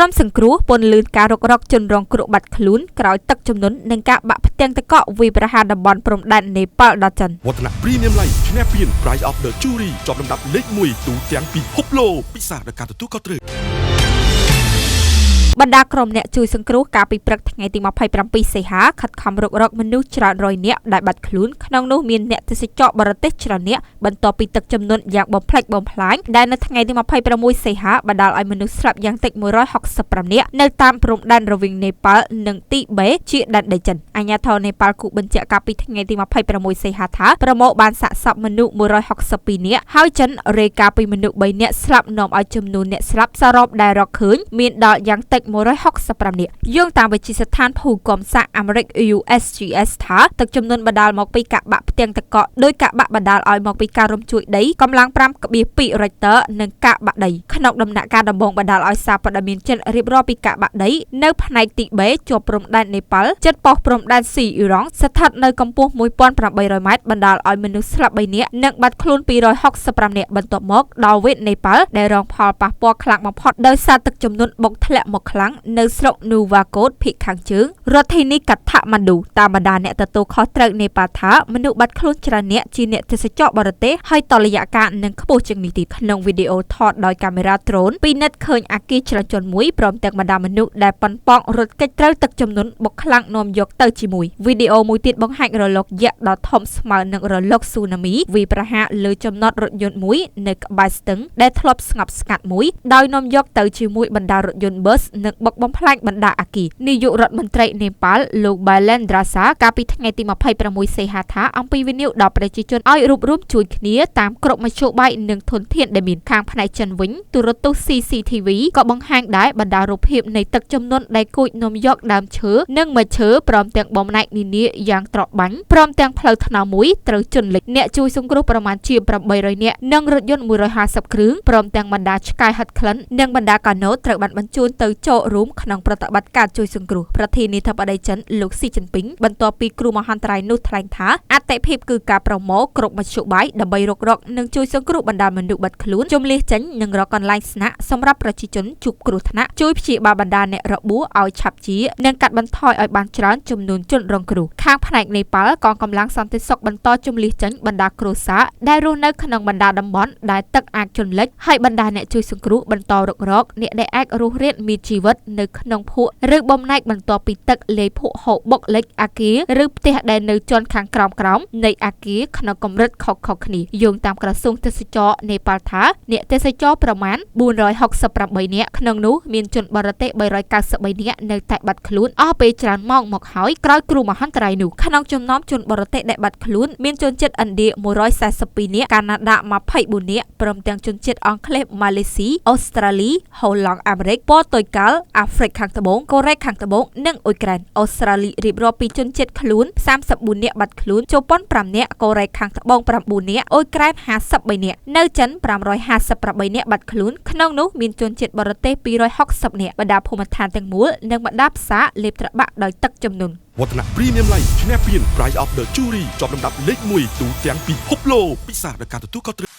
ក្រុមសង្គ្រោះពន្លឿនការរុករកជនរងគ្រោះបាត់ខ្លួនក្រោយទឹកជំនន់និងការបាក់ផ្ទាំងទឹកកកវាយប្រហារតំបន់ព្រំដែននេប៉ាល់ដល់ចិន វឌ្ឍនៈ Premium Light ឈ្នះពាន Price of the Jury ជាប់លំដាប់លេខ1ទូទាំងពិភពលោកពិសាដល់ការទទួលខុសត្រូវ បណ្ដាក្រុមអ្នកជួយសង្គ្រោះកាលពីព្រឹកថ្ងៃទី27សីហាខិតខំរុករកមនុស្សច្រើនរយនាក់ដែលបាត់ខ្លួនក្នុងនោះមានអ្នកទេសចរបរទេសច្រើននាក់បន្ទាប់ពីទឹកជំនន់យ៉ាងបំផ្លិចបំផ្លាញដែលនៅថ្ងៃទី26សីហាបណ្ដាលឲ្យមនុស្សស្លាប់យ៉ាងតិច165នាក់នៅតាមព្រំដែនរវាងនេប៉ាល់និងទីបេជាដែនដីចិនអាជ្ញាធរនេប៉ាល់គូបញ្ជាក់កាលពីថ្ងៃទី26សីហាថាប្រមូលបានសាកសពមនុស្ស162នាក់ហើយចិនរាយការណ៍ពីមនុស្ស3នាក់ស្លាប់នាំឲ្យចំនួនអ្នកស្លាប់សរុបដែលរកឃើញមានដល់យ៉ាងតិច165នាក់យោងតាមវិទ្យាស្ថានភូមិកំសាកអាមេរិក USGS ថាទឹកចំនួនបណ្ដាលមកពីការបាក់ផ្ទាំងទឹកកកដោយការបាក់បណ្ដាលឲ្យមកពីការរំជួយដីកម្លាំង5.2 Richter និងការបាក់ដីក្នុងដំណាក់កាលដំបូងបណ្ដាលឲ្យសារព័ត៌មានចិនរៀបរាប់ពីការបាក់ដីនៅផ្នែកទីបេជាប់ព្រំដែននេប៉ាល់ជិតប៉ុស្តិ៍ព្រំដែនស៊ីអ៊ីរ៉ង់ស្ថិតនៅកម្ពស់1800ម៉ែត្របណ្ដាលឲ្យមនុស្សស្លាប់3នាក់និងបាត់ខ្លួន265នាក់បន្ទាប់មកដល់វេតនេប៉ាល់ដែលរងផលប៉ះពាល់ខ្លាំងបំផុតដោយសារទឹកចំនួនបុកធ្លាក់មកខ្លាំងនៅស្រុកនូវ៉ាកូតភាគខាងជើងរដ្ឋធានីកាឋម៉ាន់ឌូតាមបណ្ដាអ្នកទទួលខុសត្រូវនេប៉ាល់ថាមនុស្សបាត់ខ្លួនច្រើនអ្នកជាអ្នកទេសចរបរទេសហើយតលយៈការនឹងខ្ពស់ជាងនេះទៀតក្នុងវីដេអូថតដោយកាមេរ៉ាដ្រូនពិនិត្យឃើញអគារច្រើនជាន់មួយព្រមទាំងបណ្ដាមនុស្សដែលប៉ុនប៉ងរត់គេចត្រូវទឹកចំនួនបុកខ្លាំងនាំយកទៅជាមួយវីដេអូមួយទៀតបង្ហាញរលកយក្សដ៏ធំស្មើនឹងរលកស៊ូណាមីវាយប្រហារលើចំណតរថយន្តមួយនៅក្បែរស្ទឹងដែលធ្លាប់ស្ងប់ស្ងាត់មួយដោយនាំយកទៅជាមួយបណ្ដារថយន្តប៊ឺសនិងបុកបំផ្លាញបណ្ដាអគារនាយករដ្ឋមន្ត្រីនេប៉ាល់លោក Balendra Shah កាលពីថ្ងៃទី26សីហាថាអំពីវិនិយោគដល់ប្រជាជនឲ្យរួបរួមជួយគ្នាតាមគ្រប់មធ្យោបាយនិងធនធានដែលមានខាងផ្នែកចិនវិញទូរទស្សន៍ CCTV ក៏បង្ហាញដែរបណ្ដារូបភាពនៃទឹកចំនួនដែលគួចនាំយកដើមឈើនិងមែកឈើព្រមទាំងបំណែកនានាយ៉ាងត្របាញ់ព្រមទាំងផ្លូវថ្នល់មួយត្រូវជន់លិចអ្នកជួយសង្គ្រោះប្រមាណជា800នាក់និងរថយន្ត150គ្រឿងព្រមទាំងបណ្ដាឆ្កែហិតក្លិននិងបណ្ដាកាណូតត្រូវបានបញ្ជូនទៅចូលរួមក្នុងប្រតិបត្តិការជួយសង្គ្រោះប្រធានាធិបតីចិនលោកស៊ីជីនពីងបន្ទាប់ពីគ្រោះមហន្តរាយនោះថ្លែងថាអតិភិបគឺការប្រមូលគ្រប់មធ្យោបាយដើម្បីរុករកនិងជួយសង្គ្រោះបណ្ដាមនុស្សបាត់ខ្លួនជំលះចេញនិងរកកន្លែងស្នាក់សម្រាប់ប្រជាជនជួបគ្រោះថ្នាក់ជួយព្យាបាលបណ្ដាអ្នករបួសឲ្យឆាប់ជានិងកាត់បន្ថយឲ្យបានច្រើនចំនួនជនរងគ្រោះខាងផ្នែកនេប៉ាល់កងកម្លាំងសន្តិសុខបន្តជំលះចេញបណ្ដាគ្រួសារដែលរស់នៅក្នុងបណ្ដាតំបន់ដែលទឹកអាចជន់លិចហើយបណ្ដាអ្នកជួយសង្គ្រោះបន្តរុករកអ្នកដែលអាចរស់រានមានជីវិតនៅក្នុងភក់ឬបំណែកបន្ទាប់ពីទឹកលាយភក់ហូរបុកលិចអគារឬផ្ទះដែលនៅជាន់ខាងក្រោមៗនៃអគារក្នុងកម្រិតខុសៗគ្នាយោងតាមក្រសួងទេសចរនេប៉ាល់ថាអ្នកទេសចរប្រមាណ468នាក់ក្នុងនោះមានជនបរទេស393នាក់នៅតែបាត់ខ្លួនអស់ពេលច្រើនម៉ោងមកហើយក្រោយគ្រោះមហន្តរាយនោះក្នុងចំណោមជនបរទេសដែលបាត់ខ្លួនមានជនជាតិឥណ្ឌា142នាក់កាណាដា24នាក់ព្រមទាំងជនជាតិអង់គ្លេសម៉ាឡេស៊ីអូស្ត្រាលីហូឡង់អាមេរិកប៉ូទុយហ្គាល់អាហ្វ្រិកខាងត្បូងកូរ៉េខាងត្បូងនិងអ៊ុយក្រែនអូស្ត្រាលីរៀបរាប់ពីជនជាតិខ្លួន34នាក់បាត់ខ្លួនជប៉ុន5នាក់កូរ៉េខាងត្បូង9នាក់អ៊ុយក្រែន53នាក់នៅចិន558នាក់បាត់ខ្លួនក្នុងនោះមានជនជាតិបរទេស260នាក់បណ្ដាភូមិដ្ឋានទាំងមូលនិងបណ្ដាផ្សារលេបត្របាក់ដោយទឹកចំនួន វឌ្ឍនៈ Premium Light ឈ្នះពាន Price of the Jury ជាប់លំដាប់លេខ1ទូទាំងពិភពលោកពិសាដល់ការទទួលខុសត្រូវ